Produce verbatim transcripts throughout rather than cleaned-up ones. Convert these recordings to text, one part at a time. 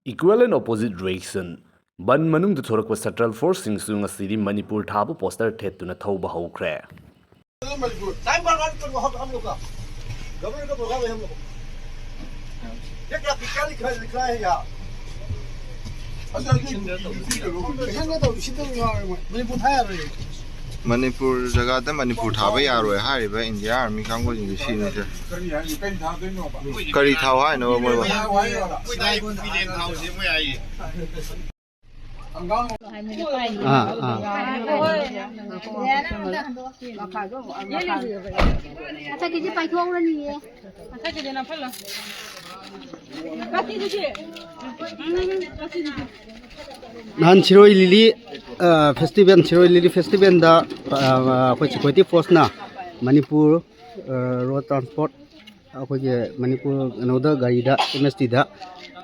Equal and opposite reaction. ꯕꯟ ꯃꯅꯨꯡꯗ ꯊꯣꯔꯛꯄ central ꯐꯣꯔꯁꯁꯤꯡꯁꯨ ꯉꯁꯤꯗꯤ ꯃꯅꯤꯄꯨꯔ ꯊꯥꯕ ꯄꯣꯁꯇꯔ ꯊꯦꯠꯇꯨꯅ ꯊꯧꯕ ꯍꯧꯈ꯭ꯔꯦ꯫ टाइम बर्बाद करो हम लोग का। गवर्नमेंट का प्रोग्राम है हम लोग। ये क्या, क्या लिखा है, लिख रहा है यार? ꯃꯅꯤꯄꯨꯔ ꯖꯒꯥꯗ ꯃꯅꯤꯄꯨꯔ ꯊꯥꯕ ꯌꯥꯔꯣꯏ ꯍꯥꯏꯔꯤꯕ ꯏꯟꯗꯤꯌꯥ ꯑꯥꯔꯃꯤ ꯀꯥꯡꯕꯨꯁꯤꯡꯁꯦ ꯁꯤꯅꯤ ꯁꯦ꯫ ꯀꯔꯤ ꯊꯥꯎ ꯍꯥꯏꯅꯣ ꯃꯣꯏꯕꯣ? ꯑꯥ, ꯑꯥ꯫ ꯃꯊꯛꯀꯤꯁꯤ ꯄꯥꯏꯊꯣꯛꯍꯧꯔꯅꯤꯌꯦ꯫ ꯅꯍꯥꯟ ꯁꯤꯔꯣꯏ ꯂꯤꯂꯤ, ꯑ, ꯐꯦꯁꯇꯤꯚꯦꯜ, ꯁꯤꯔꯣꯏ ꯂꯤꯂꯤ ꯐꯦꯁꯇꯤꯚꯦꯜꯗ, ꯑ, ꯑꯩꯈꯣꯏ ꯁꯦꯀ꯭ꯌꯨꯔꯤꯇꯤ ꯐꯣꯔꯁꯅ ꯃꯅꯤꯄꯨꯔ, ꯑ, ꯔꯣꯗ ꯇ꯭ꯔꯥꯟꯁꯄꯣꯔꯠ, ꯑꯩꯈꯣꯏꯒꯤ ꯃꯅꯤꯄꯨꯔ ꯀꯩꯅꯣꯗ, ꯒꯥꯔꯤꯗ, ꯑꯦꯝ ꯑꯦꯁ ꯇꯤꯗ,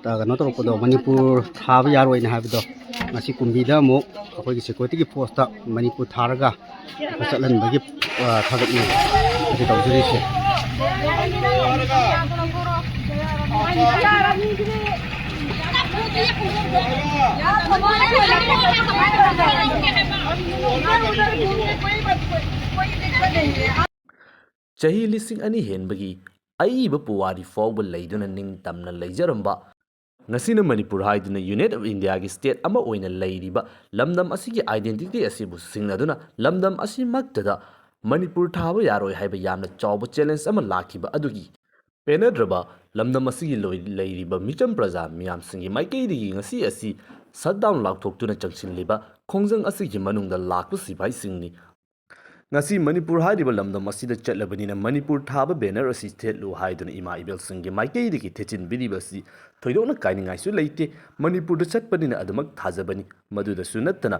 ꯑ, ꯀꯩꯅꯣ ꯇꯧꯔꯛꯄꯗꯣ, ꯃꯅꯤꯄꯨꯔ ꯊꯥꯕ ꯌꯥꯔꯣꯏꯅ ꯍꯥꯏꯕꯗꯣ, ꯉꯁꯤ ꯀꯨꯝꯕꯤꯗ ꯑꯃꯨꯛ ꯑꯩꯈꯣꯏꯒꯤ ꯁꯦꯀ꯭ꯌꯨꯔꯤꯇꯤꯒꯤ ꯐꯣꯔꯁꯇ ꯃꯅꯤꯄꯨꯔ ꯊꯥꯔꯒ ꯑꯩꯈꯣꯏ ꯆꯠꯍꯟꯕꯒꯤ, ꯑ, ꯊꯥꯒꯠꯅꯤ ꯍꯧꯖꯤꯛ ꯇꯧꯖꯔꯤꯁꯦ꯫ ꯆꯍꯤ ꯂꯤꯁꯤꯡ ꯑꯅꯤ ꯍꯦꯟꯕꯒꯤ ꯑꯏꯕ ꯄꯨꯋꯥꯔꯤ ꯐꯥꯎꯕ ꯂꯩꯗꯨꯅ ꯅꯤꯡꯇꯝꯅ ꯂꯩꯖꯔꯝꯕ, ꯉꯁꯤꯅ ꯃꯅꯤꯄꯨꯔ ꯍꯥꯏꯗꯨꯅ Unit of Indiaꯒꯤ state ꯑꯃ ꯑꯣꯏꯅ ꯂꯩꯔꯤꯕ ꯂꯝꯗꯝ ꯑꯁꯤꯒꯤ identity ꯑꯁꯤꯕꯨ ꯁꯤꯡꯅꯗꯨꯅ ꯂꯝꯗꯝ ꯑꯁꯤꯃꯛꯇꯗ ꯃꯅꯤꯄꯨꯔ ꯊꯥꯕ ꯌꯥꯔꯣꯏ ꯍꯥꯏꯕ ꯌꯥꯝꯅ ꯆꯥꯎꯕ challenge ꯑꯃ ꯂꯥꯛꯈꯤꯕ ꯑꯗꯨꯒꯤ ꯄꯦꯟꯅꯗ꯭ꯔꯕ ꯂꯝꯗꯝ ꯑꯁꯤꯒꯤ ꯂꯣꯏ-, ꯂꯩꯔꯤꯕ ꯃꯤꯆꯝ ꯄ꯭ꯔꯖꯥ ꯃꯤꯌꯥꯝꯁꯤꯡꯒꯤ ꯃꯥꯏꯀꯩꯗꯒꯤ ꯉꯁꯤ ꯑꯁꯤ shutdown ꯂꯥꯎꯊꯣꯛꯇꯨꯅ ꯆꯪꯁꯤꯜꯂꯤꯕ ꯈꯣꯡꯖꯪ ꯑꯁꯤꯒꯤ ꯃꯅꯨꯡꯗ ꯂꯥꯛꯄ ꯁꯤꯐꯥꯏꯁꯤꯡꯅꯤ꯫ ꯉꯁꯤ ꯃꯅꯤꯄꯨꯔ ꯍꯥꯏꯔꯤꯕ ꯂꯝꯗꯝ ꯑꯁꯤꯗ ꯆꯠꯂꯕꯅꯤꯅ ꯃꯅꯤꯄꯨꯔ ꯊꯥꯕ banner ꯑꯁꯤ ꯊꯦꯠꯂꯨ ꯍꯥꯏꯗꯨꯅ ꯏꯃꯥ ꯏꯕꯦꯜꯁꯤꯡꯒꯤ ꯃꯥꯏꯀꯩꯗꯒꯤ ꯊꯦꯠꯆꯤꯟꯕꯤꯔꯤꯕ ꯑꯁꯤ ꯊꯣꯏꯗꯣꯛꯅ ꯀꯥꯏꯅꯤꯡꯉꯥꯏꯁꯨ ꯂꯩꯇꯦ꯫ ꯃꯅꯤꯄꯨꯔꯗ ꯆꯠꯄꯅꯤꯅ ꯑꯗꯨꯃꯛ ꯊꯥꯖꯕꯅꯤ꯫ ꯃꯗꯨꯗꯁꯨ ꯅꯠꯇꯅ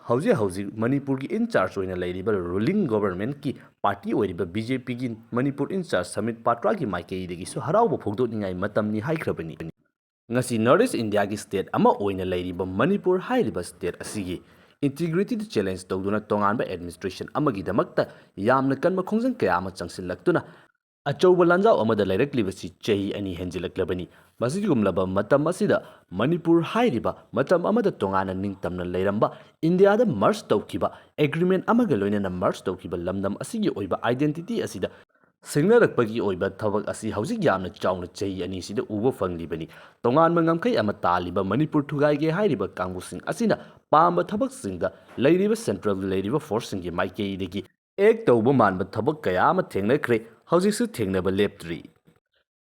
ꯍꯧꯖꯤꯛ ꯍꯧꯖꯤꯛ ꯃꯅꯤꯄꯨꯔꯒꯤ in charge ꯑꯣꯏꯅ ꯂꯩꯔꯤꯕ ruling governmentꯀꯤ party ꯑꯣꯏꯔꯤꯕ BJPꯒꯤ ꯃꯅꯤꯄꯨꯔ in charge ꯁꯃꯤꯠ ꯄꯥꯇ꯭ꯔꯥꯒꯤ ꯃꯥꯏꯀꯩꯗꯒꯤꯁꯨ ꯍꯔꯥꯎꯕ ꯐꯣꯡꯗꯣꯛꯅꯤꯡꯉꯥꯏ ꯃꯇꯝꯅꯤ ꯍꯥꯏꯈ꯭ꯔꯕꯅꯤ꯫ ꯉꯁꯤ North East Indiaꯒꯤ state ꯑꯃ ꯑꯣꯏꯅ ꯂꯩꯔꯤꯕ ꯃꯅꯤꯄꯨꯔ ꯍꯥꯏꯔꯤꯕ state ꯑꯁꯤꯒꯤ integrityꯗ challenge ꯇꯧꯗꯨꯅ ꯇꯣꯉꯥꯟꯕ administration ꯑꯃꯒꯤꯗꯃꯛꯇ ꯌꯥꯝꯅ ꯀꯟꯕ ꯈꯣꯡꯖꯪ ꯀꯌꯥ ꯑꯃ ꯆꯪꯁꯤꯜꯂꯛꯇꯨꯅ ꯑꯆꯧꯕ ꯂꯥꯟꯖꯥꯎ ꯑꯃꯗ ꯂꯩꯔꯛꯂꯤꯕꯁꯤ ꯆꯍꯤ ꯑꯅꯤ ꯍꯦꯟꯖꯤꯜꯂꯛꯂꯕꯅꯤ꯫ ꯃꯁꯤꯒꯨꯝꯂꯕ ꯃꯇꯝ ꯑꯁꯤꯗ ꯃꯅꯤꯄꯨꯔ ꯍꯥꯏꯔꯤꯕ ꯃꯇꯝ ꯑꯃꯗ ꯇꯣꯉꯥꯟꯅ ꯅꯤꯡꯇꯝꯅ ꯂꯩꯔꯝꯕ, ꯏꯟꯗꯤꯌꯥꯗ ꯃꯔꯖ ꯇꯧꯈꯤꯕ ꯑꯦꯒ꯭ꯔꯤꯃꯦꯟ ꯑꯃꯒ ꯂꯣꯏꯅꯅ ꯃꯔꯖ ꯇꯧꯈꯤꯕ ꯂꯝꯗꯝ ꯑꯁꯤꯒꯤ ꯑꯣꯏꯕ ꯑꯥꯏꯗꯦꯟꯇꯤꯇꯤ ꯑꯁꯤꯗ ꯁꯤꯡꯅꯔꯛꯄꯒꯤ ꯑꯣꯏꯕ ꯊꯕꯛ ꯑꯁꯤ ꯍꯧꯖꯤꯛ ꯌꯥꯝꯅ ꯆꯥꯎꯅ ꯆꯍꯤ ꯑꯅꯤꯁꯤꯗ ꯎꯕ ꯐꯪꯂꯤꯕꯅꯤ꯫ ꯇꯣꯉꯥꯟꯕ ꯉꯝꯈꯩ ꯑꯃ ꯇꯥꯜꯂꯤꯕ ꯃꯅꯤꯄꯨꯔ ꯊꯨꯒꯥꯏꯒꯦ ꯍꯥꯏꯔꯤꯕ ꯀꯥꯡꯕꯨꯁꯤꯡ ꯑꯁꯤꯅ ꯄꯥꯝꯕ ꯊꯕꯛꯁꯤꯡꯗ ꯂꯩꯔꯤꯕ ꯁꯦꯟꯇ꯭ꯔꯦꯜꯗ ꯂꯩꯔꯤꯕ ꯐꯣꯔꯁꯁꯤꯡꯒꯤ ꯃꯥꯏꯀꯩꯗꯒꯤ ꯑꯦꯛ ꯇꯧꯕ ꯃꯥꯟꯕ ꯊꯕꯛ ꯀꯌꯥ ꯑꯃ ꯊꯦꯡꯅꯈ꯭ꯔꯦ, ꯍꯧꯖꯤꯛꯁꯨ ꯊꯦꯡꯅꯕ ꯂꯦꯞꯇ꯭ꯔꯤ꯫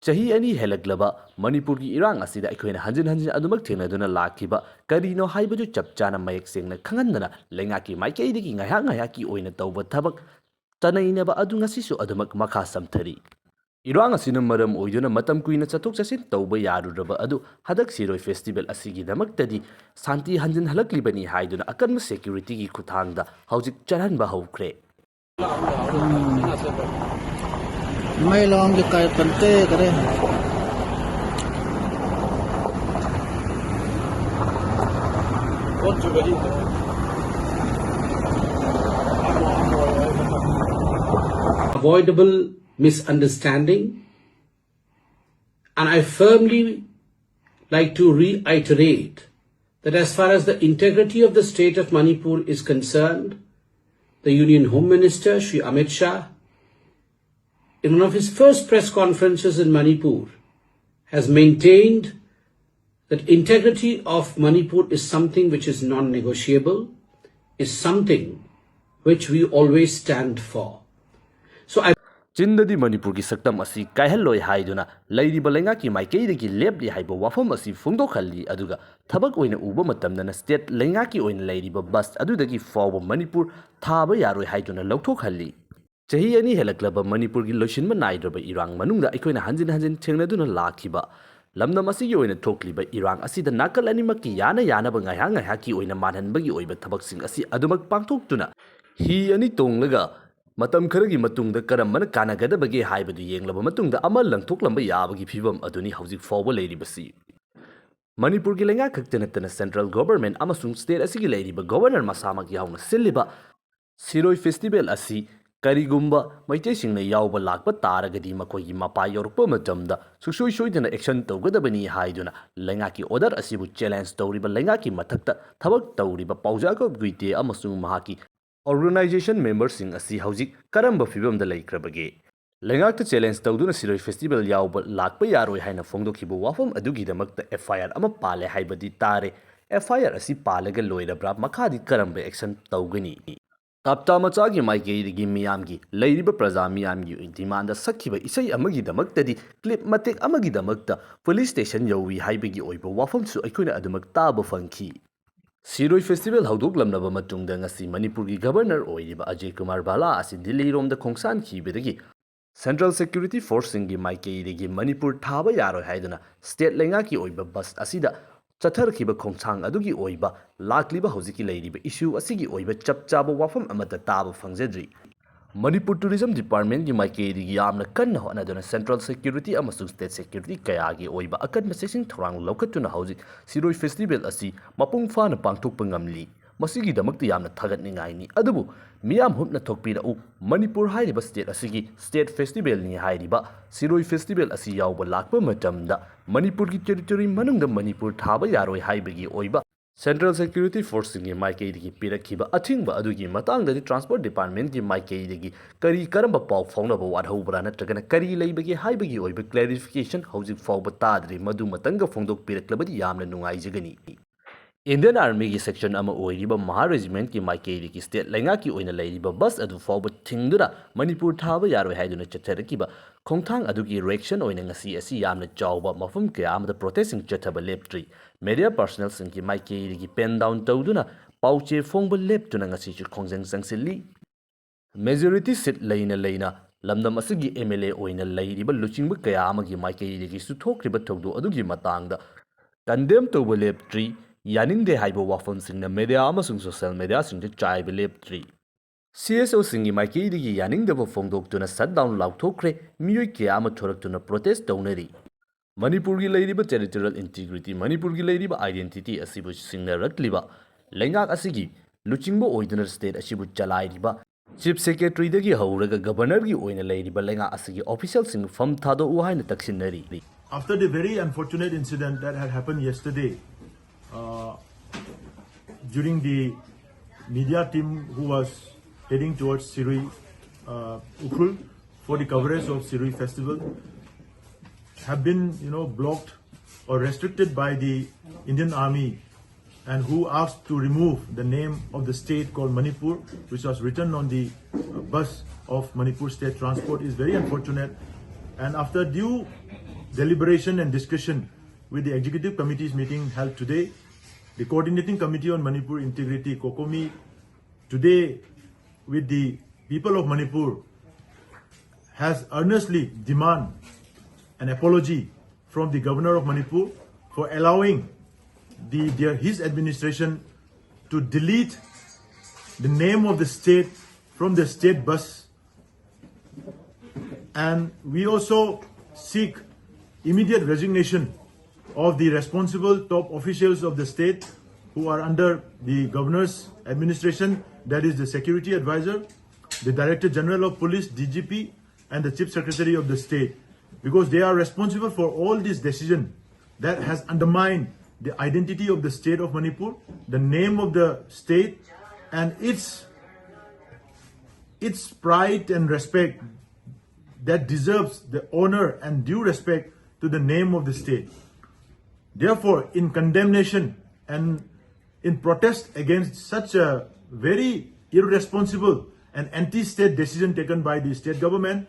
ꯆꯍꯤ ꯑꯅꯤ ꯍꯦꯜꯂꯛꯂꯕ ꯃꯅꯤꯄꯨꯔꯒꯤ ꯏꯔꯥꯡ ꯑꯁꯤꯗ ꯑꯩꯈꯣꯏꯅ ꯍꯟꯖꯤꯟ ꯍꯟꯖꯤꯟ ꯑꯗꯨꯃꯛ ꯊꯦꯡꯅꯗꯨꯅ ꯂꯥꯛꯈꯤꯕ ꯀꯔꯤꯅꯣ ꯍꯥꯏꯕꯗꯨ ꯆꯞ ꯆꯥꯅ ꯃꯌꯦꯛ ꯁꯦꯡꯅ ꯈꯪꯍꯟꯗꯅ ꯂꯩꯉꯥꯛꯀꯤ ꯃꯥꯏꯀꯩꯗꯒꯤ ꯉꯥꯏꯍꯥꯛ ꯉꯥꯏꯍꯥꯛꯀꯤ ꯑꯣꯏꯅ ꯇꯧꯕ ꯊꯕꯛ ꯆꯅꯩꯅꯕ ꯑꯗꯨ ꯉꯁꯤꯁꯨ ꯑꯗꯨꯃꯛ ꯃꯈꯥ ꯆꯝꯊꯔꯤ꯫ ꯏꯔꯥꯡ ꯑꯁꯤꯅ ꯃꯔꯝ ꯑꯣꯏꯗꯨꯅ ꯃꯇꯝ ꯀꯨꯏꯅ ꯆꯠꯊꯣꯛ ꯆꯠꯁꯤꯟ ꯇꯧꯕ ꯌꯥꯔꯨꯗ꯭ꯔꯕ ꯑꯗꯨ ꯍꯟꯗꯛ ꯁꯤꯔꯣꯏ ꯐꯦꯁꯇꯤꯚꯦꯜ ꯑꯁꯤꯒꯤꯗꯃꯛꯇꯗꯤ ꯁꯥꯟꯇꯤ ꯍꯟꯖꯤꯟꯍꯜꯂꯛꯂꯤꯕꯅꯤ ꯍꯥꯏꯗꯨꯅ ꯑꯀꯟꯕ ꯁꯦꯀ꯭ꯌꯨꯔꯤꯇꯤꯒꯤ ꯈꯨꯠꯊꯥꯡꯗ ꯍꯧꯖꯤꯛ ꯆꯠꯍꯟꯕ ꯍꯧꯈ꯭ꯔꯦ꯫ ꯃꯩ ꯂꯣꯝꯒꯤ ꯀꯥꯏ ꯄꯟꯇꯦ ꯀꯔꯦ꯫ Avoidable misunderstanding, and I firmly like to reiterate that as far as the integrity of the state of Manipur is concerned, the Union Home Minister, Shri Amit Shah, in one of his first press conferences in Manipur, has maintained that integrity of Manipur is something which is non-negotiable, is something which we always stand for. So I ꯆꯤꯟꯗꯗꯤ ꯃꯅꯤꯄꯨꯔꯒꯤ ꯁꯛꯇꯝ ꯑꯁꯤ ꯀꯥꯏꯍꯜꯂꯣꯏ ꯍꯥꯏꯗꯨꯅ ꯂꯩꯔꯤꯕ ꯂꯩꯉꯥꯛꯀꯤ ꯃꯥꯏꯀꯩꯗꯒꯤ ꯂꯦꯞꯂꯤ ꯍꯥꯏꯕ ꯋꯥꯐꯝ ꯑꯁꯤ ꯐꯣꯡꯗꯣꯛꯍꯜꯂꯤ, ꯑꯗꯨꯒ ꯊꯕꯛ ꯑꯣꯏꯅ ꯎꯕ ꯃꯇꯝꯗꯅ ꯁ꯭ꯇꯦꯠ ꯂꯩꯉꯥꯛꯀꯤ ꯑꯣꯏꯅ ꯂꯩꯔꯤꯕ ꯕꯁ ꯑꯗꯨꯗꯒꯤ ꯐꯥꯎꯕ ꯃꯅꯤꯄꯨꯔ ꯊꯥꯕ ꯌꯥꯔꯣꯏ ꯍꯥꯏꯗꯨꯅ ꯂꯧꯊꯣꯛꯍꯜꯂꯤ꯫ ꯆꯍꯤ ꯑꯅꯤ ꯍꯦꯜꯂꯛꯂꯕ ꯃꯅꯤꯄꯨꯔꯒꯤ ꯂꯣꯏꯁꯤꯟꯕ ꯅꯥꯏꯗ꯭ꯔꯕ ꯏꯔꯥꯡ ꯃꯅꯨꯡꯗ ꯑꯩꯈꯣꯏꯅ ꯍꯟꯖꯤꯟ ꯍꯟꯖꯤꯟ ꯊꯦꯡꯅꯗꯨꯅ ꯂꯥꯛꯈꯤꯕ ꯂꯝꯗꯝ ꯑꯁꯤꯒꯤ ꯑꯣꯏꯅ ꯊꯣꯛꯂꯤꯕ ꯏꯔꯥꯡ ꯑꯁꯤꯗ ꯅꯥꯀꯜ ꯑꯅꯤꯃꯛꯀꯤ ꯌꯥꯅ ꯌꯥꯅꯕ ꯉꯥꯏꯍꯥꯛ ꯉꯥꯏꯍꯥꯛꯀꯤ ꯑꯣꯏꯅ ꯃꯥꯟꯍꯟꯕꯒꯤ ꯑꯣꯏꯕ ꯊꯕꯛꯁꯤꯡ ꯑꯁꯤ ꯑꯗꯨꯃꯛ ꯄꯥꯡꯊꯣꯛꯇꯨꯅ ꯍꯤ ꯑꯅꯤ ꯇꯣꯡꯂꯒ ꯃꯇꯝ ꯈꯔꯒꯤ ꯃꯇꯨꯡꯗ ꯀꯔꯝꯕꯅ ꯀꯥꯟꯅꯒꯗꯕꯒꯦ ꯍꯥꯏꯕꯗꯨ ꯌꯦꯡꯂꯕ ꯃꯇꯨꯡꯗ ꯑꯃ ꯂꯪꯊꯣꯛꯂꯝꯕ ꯌꯥꯕꯒꯤ ꯐꯤꯕꯝ ꯑꯗꯨꯅꯤ ꯍꯧꯖꯤꯛ ꯐꯥꯎꯕ ꯂꯩꯔꯤꯕꯁꯤ꯫ ꯃꯅꯤꯄꯨꯔꯒꯤ ꯂꯩꯉꯥꯛ ꯈꯛꯇ ꯅꯠꯇꯅ ꯁꯦꯟꯇ꯭ꯔꯦꯜ ꯒꯣꯚꯔꯟꯃꯦꯟꯠ ꯑꯃꯁꯨꯡ ꯁ꯭ꯇꯦꯠ ꯑꯁꯤꯒꯤ ꯂꯩꯔꯤꯕ ꯒꯣꯚꯔꯅꯔ ꯃꯁꯥꯃꯛ ꯌꯥꯎꯅ ꯁꯤꯜꯂꯤꯕ ꯁꯤꯔꯣꯏ ꯐꯦꯁꯇꯤꯚꯦꯜ ꯑꯁꯤ ꯀꯔꯤꯒꯨꯝꯕ ꯃꯩꯇꯩꯁꯤꯡꯅ ꯌꯥꯎꯕ ꯂꯥꯛꯄ ꯇꯥꯔꯒꯗꯤ ꯃꯈꯣꯏꯒꯤ ꯃꯄꯥ ꯌꯧꯔꯛꯄ ꯃꯇꯝꯗ ꯁꯨꯡꯁꯣꯏ ꯁꯣꯏꯗꯅ action ꯇꯧꯒꯗꯕꯅꯤ ꯍꯥꯏꯗꯨꯅ ꯂꯩꯉꯥꯛꯀꯤ order ꯑꯁꯤꯕꯨ challenge ꯇꯧꯔꯤꯕ ꯂꯩꯉꯥꯛꯀꯤ ꯃꯊꯛꯇ ꯊꯕꯛ ꯇꯧꯔꯤꯕ ꯄꯥꯎꯖꯥ ꯒꯣꯞ ꯒꯨꯏꯇꯦ ꯑꯃꯁꯨꯡ ꯃꯍꯥꯛꯀꯤ organization memberꯁꯤꯡ ꯑꯁꯤ ꯍꯧꯖꯤꯛ ꯀꯔꯝꯕ ꯐꯤꯕꯝꯗ ꯂꯩꯈ꯭ꯔꯕꯒꯦ? ꯂꯩꯉꯥꯛꯇ challenge ꯇꯧꯗꯨꯅ ꯁꯤꯔꯣꯏ festival ꯌꯥꯎꯕ ꯂꯥꯛꯄ ꯌꯥꯔꯣꯏ ꯍꯥꯏꯅ ꯐꯣꯡꯗꯣꯛꯈꯤꯕ ꯋꯥꯐꯝ ꯑꯗꯨꯒꯤꯗꯃꯛꯇ F I R ꯑꯃ ꯄꯥꯜꯂꯦ ꯍꯥꯏꯕꯗꯤ ꯇꯥꯔꯦ꯫ F I R ꯑꯁꯤ ꯄꯥꯜꯂꯒ ꯂꯣꯏꯔꯕ꯭ꯔꯥ? ꯃꯈꯥꯗꯤ ꯀꯔꯝꯕ action ꯇꯧꯒꯅꯤ? ꯇꯥꯞꯇꯥ ꯃꯆꯥꯒꯤ ꯃꯥꯏꯀꯩꯗꯒꯤ ꯃꯤꯌꯥꯝꯒꯤ, ꯂꯩꯔꯤꯕ ꯄ꯭ꯔꯖꯥ ꯃꯤꯌꯥꯝꯒꯤ demandꯗ ꯁꯛꯈꯤꯕ ꯏꯁꯩ ꯑꯃꯒꯤꯗꯃꯛꯇꯗꯤ clip ꯃꯇꯦꯛ ꯑꯃꯒꯤꯗꯃꯛꯇ police station ꯌꯧꯏ ꯍꯥꯏꯕꯒꯤ ꯑꯣꯏꯕ ꯋꯥꯐꯝꯁꯨ ꯑꯩꯈꯣꯏꯅ ꯑꯗꯨꯃꯛ ꯇꯥꯕ ꯐꯪꯈꯤ꯫ ꯁꯤꯔꯣꯏ festival ꯍꯧꯗꯣꯛꯂꯝꯂꯕ ꯃꯇꯨꯡꯗ ꯉꯁꯤ ꯃꯅꯤꯄꯨꯔꯒꯤ governor ꯑꯣꯏꯔꯤꯕ ꯑꯖꯌ ꯀꯨꯃꯥꯔ ꯚꯥꯂꯥ ꯑꯁꯤ ꯗꯤꯜꯂꯤꯔꯣꯝꯗ ꯈꯣꯡꯁꯥꯟꯈꯤꯕꯗꯒꯤ central security forceꯁꯤꯡꯒꯤ ꯃꯥꯏꯀꯩꯗꯒꯤ ꯃꯅꯤꯄꯨꯔ ꯊꯥꯕ ꯌꯥꯔꯣꯏ ꯍꯥꯏꯗꯨꯅ state ꯂꯩꯉꯥꯛꯀꯤ ꯑꯣꯏꯕ bus ꯑꯁꯤꯗ ꯆꯠꯊꯔꯛꯈꯤꯕ ꯈꯣꯡꯊꯥꯡ ꯑꯗꯨꯒꯤ ꯑꯣꯏꯕ ꯂꯥꯛꯂꯤꯕ ꯍꯧꯖꯤꯛꯀꯤ ꯂꯩꯔꯤꯕ issue ꯑꯁꯤꯒꯤ ꯑꯣꯏꯕ ꯆꯞ ꯆꯥꯕ ꯋꯥꯐꯝ ꯑꯃꯠꯇ ꯇꯥꯕ ꯐꯪꯖꯗ꯭ꯔꯤ꯫ ꯃꯅꯤꯄꯨꯔ tourism departmentꯀꯤ ꯃꯥꯏꯀꯩꯗꯒꯤ ꯌꯥꯝꯅ ꯀꯟꯅ ꯍꯣꯠꯅꯗꯨꯅ central security ꯑꯃꯁꯨꯡ state security ꯀꯌꯥꯒꯤ ꯑꯣꯏꯕ ꯑꯀꯟꯕ ꯆꯦꯛꯁꯤꯟ ꯊꯧꯔꯥꯡ ꯂꯧꯈꯠꯇꯨꯅ ꯍꯧꯖꯤꯛ ꯁꯤꯔꯣꯏ festival ꯑꯁꯤ ꯃꯄꯨꯡ ꯐꯥꯅ ꯄꯥꯡꯊꯣꯛꯄ ꯉꯝꯂꯤ꯫ ꯃꯁꯤꯒꯤꯗꯃꯛꯇ ꯌꯥꯝꯅ ꯊꯥꯒꯠꯅꯤꯡꯉꯥꯏꯅꯤ꯫ ꯑꯗꯨꯕꯨ ꯃꯤꯌꯥꯝ ꯍꯨꯞꯅ ꯊꯣꯛꯄꯤꯔꯛꯎ, ꯃꯅꯤꯄꯨꯔ ꯍꯥꯏꯔꯤꯕ state ꯑꯁꯤꯒꯤ state festivalꯅꯤ ꯍꯥꯏꯔꯤꯕ ꯁꯤꯔꯣꯏ festival ꯑꯁꯤ ꯌꯥꯎꯕ ꯂꯥꯛꯄ ꯃꯇꯝꯗ ꯃꯅꯤꯄꯨꯔꯒꯤ territory ꯃꯅꯨꯡꯗ ꯃꯅꯤꯄꯨꯔ ꯊꯥꯕ ꯌꯥꯔꯣꯏ ꯍꯥꯏꯕꯒꯤ ꯑꯣꯏꯕ central security forceꯁꯤꯡꯒꯤ ꯃꯥꯏꯀꯩꯗꯒꯤ ꯄꯤꯔꯛꯈꯤꯕ ꯑꯊꯤꯡꯕ ꯑꯗꯨꯒꯤ ꯃꯇꯥꯡꯗꯗꯤ transport departmentꯀꯤ ꯃꯥꯏꯀꯩꯗꯒꯤ ꯀꯔꯤ ꯀꯔꯝꯕ ꯄꯥꯎ ꯐꯥꯎꯅꯕ ꯋꯥꯠꯍꯧꯕ꯭ꯔꯥ ꯅꯠꯇ꯭ꯔꯒꯅ ꯀꯔꯤ ꯂꯩꯕꯒꯦ ꯍꯥꯏꯕꯒꯤ ꯑꯣꯏꯕ clarification ꯍꯧꯖꯤꯛ ꯐꯥꯎꯕ ꯇꯥꯗ꯭ꯔꯤ꯫ ꯃꯗꯨ ꯃꯇꯪꯒ ꯐꯣꯡꯗꯣꯛꯄꯤꯔꯛꯂꯕꯗꯤ ꯌꯥꯝꯅ ꯅꯨꯡꯉꯥꯏꯖꯒꯅꯤ꯫ Indian Armyꯒꯤ section ꯑꯃ ꯑꯣꯏꯔꯤꯕ ꯃꯍꯥ regimentꯀꯤ ꯃꯥꯏꯀꯩꯗꯒꯤ state ꯂꯩꯉꯥꯛꯀꯤ ꯑꯣꯏꯅ ꯂꯩꯔꯤꯕ bus ꯑꯗꯨ ꯐꯥꯎꯕ ꯊꯤꯡꯗꯨꯅ ꯃꯅꯤꯄꯨꯔ ꯊꯥꯕ ꯌꯥꯔꯣꯏ ꯍꯥꯏꯗꯨꯅ ꯆꯠꯊꯔꯛꯈꯤꯕ ꯈꯣꯡꯊꯥꯡ ꯑꯗꯨꯒꯤ reaction ꯑꯣꯏꯅ ꯉꯁꯤ ꯑꯁꯤ ꯌꯥꯝꯅ ꯆꯥꯎꯕ ꯃꯐꯝ ꯀꯌꯥ ꯑꯃꯗ protestꯁꯤꯡ ꯆꯠꯊꯕ ꯂꯦꯞꯇ꯭ꯔꯤ꯫ Media personnelꯁꯤꯡꯒꯤ ꯃꯥꯏꯀꯩꯗꯒꯤ pen down ꯇꯧꯗꯨꯅ ꯄꯥꯎꯆꯦ ꯐꯣꯡꯕ ꯂꯦꯞꯇꯨꯅ ꯉꯁꯤꯁꯨ ꯈꯣꯡꯖꯪ ꯆꯪꯁꯤꯜꯂꯤ꯫ Majority seat ꯂꯩꯅ ꯂꯩꯅ ꯂꯝꯗꯝ ꯑꯁꯤꯒꯤ M L A ꯑꯣꯏꯅ ꯂꯩꯔꯤꯕ ꯂꯨꯆꯤꯡꯕ ꯀꯌꯥ ꯑꯃꯒꯤ ꯃꯥꯏꯀꯩꯗꯒꯤꯁꯨ ꯊꯣꯛꯈ꯭ꯔꯤꯕ ꯊꯧꯗꯣꯛ ꯑꯗꯨꯒꯤ ꯃꯇꯥꯡꯗ condemn ꯇꯧꯕ ꯂꯦꯞꯇ꯭ꯔꯤ, ꯌꯥꯅꯤꯡꯗꯦ ꯍꯥꯏꯕ ꯋꯥꯐꯝꯁꯤꯡꯅ media ꯑꯃꯁꯨꯡ social mediaꯁꯤꯡꯗ ꯆꯥꯏꯕ ꯂꯦꯞꯇ꯭ꯔꯤ꯫ C S Oꯁꯤꯡꯒꯤ ꯃꯥꯏꯀꯩꯗꯒꯤ ꯌꯥꯅꯤꯡꯗꯕ ꯐꯣꯡꯗꯣꯛꯇꯨꯅ shutdown ꯂꯥꯎꯊꯣꯛꯈ꯭ꯔꯦ, ꯃꯤꯑꯣꯏ ꯀꯌꯥ ꯑꯃ ꯊꯣꯔꯛꯇꯨꯅ protest ꯇꯧꯅꯔꯤ꯫ ꯃꯅꯤꯄꯨꯔꯒꯤ ꯂꯩꯔꯤꯕ territorial integrity, ꯃꯅꯤꯄꯨꯔꯒꯤ ꯂꯩꯔꯤꯕ identity ꯑꯁꯤꯕꯨ ꯁꯤꯡꯅꯔꯛꯂꯤꯕ ꯂꯩꯉꯥꯛ ꯑꯁꯤꯒꯤ ꯂꯨꯆꯤꯡꯕ ꯑꯣꯏꯗꯨꯅ state ꯑꯁꯤꯕꯨ ꯆꯂꯥꯏꯔꯤꯕ ꯆꯤꯐ ꯁꯦꯀ꯭ꯔꯦꯇꯔꯤꯗꯒꯤ ꯍꯧꯔꯒ ꯒꯕꯔꯅꯔꯒꯤ ꯑꯣꯏꯅ ꯂꯩꯔꯤꯕ ꯂꯩꯉꯥꯛ ꯑꯁꯤꯒꯤ ꯑꯣꯐꯤꯁꯤꯌꯦꯜꯁꯤꯡ ꯐꯝ ꯊꯥꯗꯣꯛꯎ ꯍꯥꯏꯅ ꯇꯛꯁꯤꯟꯅꯔꯤ꯫ After the very unfortunate incident that had happened yesterday, uh, during the media team who was heading towards Shirui, uh, Ukhrul for the coverage of Shirui festival, have been, you know, blocked or restricted by the Indian Army, and who asked to remove the name of the state called Manipur, which was written on the, uh, bus of Manipur State Transport, is very unfortunate. And after due deliberation and discussion with the executive committee's meeting held today, the Coordinating Committee on Manipur Integrity, COCOMI, today with the people of Manipur has earnestly demand an apology from the governor of Manipur for allowing the, their, his administration to delete the name of the state from the state bus. And we also seek immediate resignation of the responsible top officials of the state who are under the governor's administration, that is the security advisor, the director general of police, D G P, and the chief secretary of the state, because they are responsible for all this decision that has undermined the identity of the state of Manipur, the name of the state, and its, its pride and respect that deserves the honor and due respect to the name of the state. Therefore, in condemnation and in protest against such a very irresponsible and anti-state decision taken by the state government,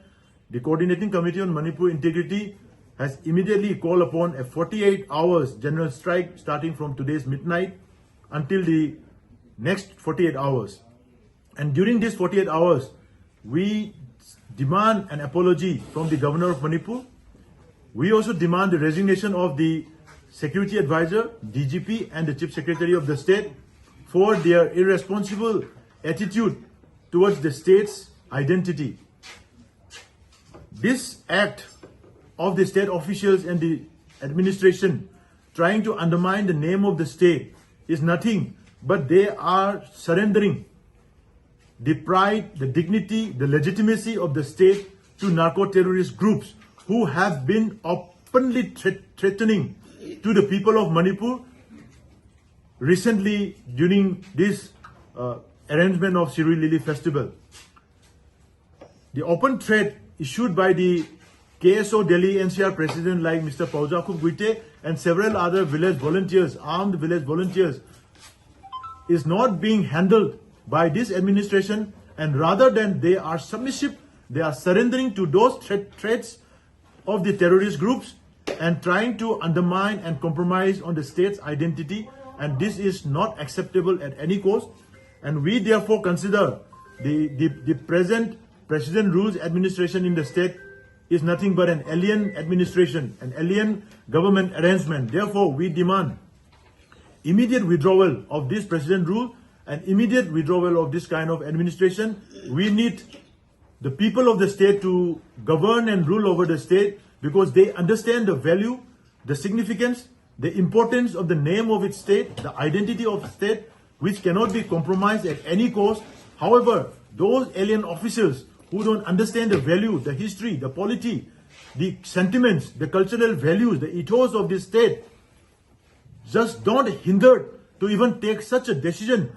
the Coordinating Committee on Manipur Integrity has immediately called upon a forty-eight hours general strike starting from today's midnight until the next forty-eight hours. And during these forty-eight hours, we demand an apology from the governor of Manipur. We also demand the resignation of the security advisor, D G P, and the chief secretary of the state for their irresponsible attitude towards the state's identity. This act of the state officials and the administration trying to undermine the name of the state is nothing but they are surrendering the pride, the dignity, the legitimacy of the state to narco-terrorist groups who have been openly threat- threatening to the people of Manipur recently during this uh, arrangement of Shirui Lily Festival. The open threat issued by the K S O Delhi N C R president like Mister Paojakhup Guite and several other village volunteers, armed village volunteers, is not being handled by this administration, and rather than they are submissive, they are surrendering to those threat, threats of the terrorist groups and trying to undermine and compromise on the state's identity, and this is not acceptable at any cost. And we therefore consider the, the, the present President rules administration in the state is nothing but an alien administration, an alien government arrangement. Therefore, we demand immediate withdrawal of this president rule and immediate withdrawal of this kind of administration. We need the people of the state to govern and rule over the state because they understand the value, the significance, the importance of the name of its state, the identity of the state, which cannot be compromised at any cost. However, those alien officials who don't understand the value, the history, the polity, the sentiments, the cultural values, the ethos of this state, just don't hinder to even take such a decision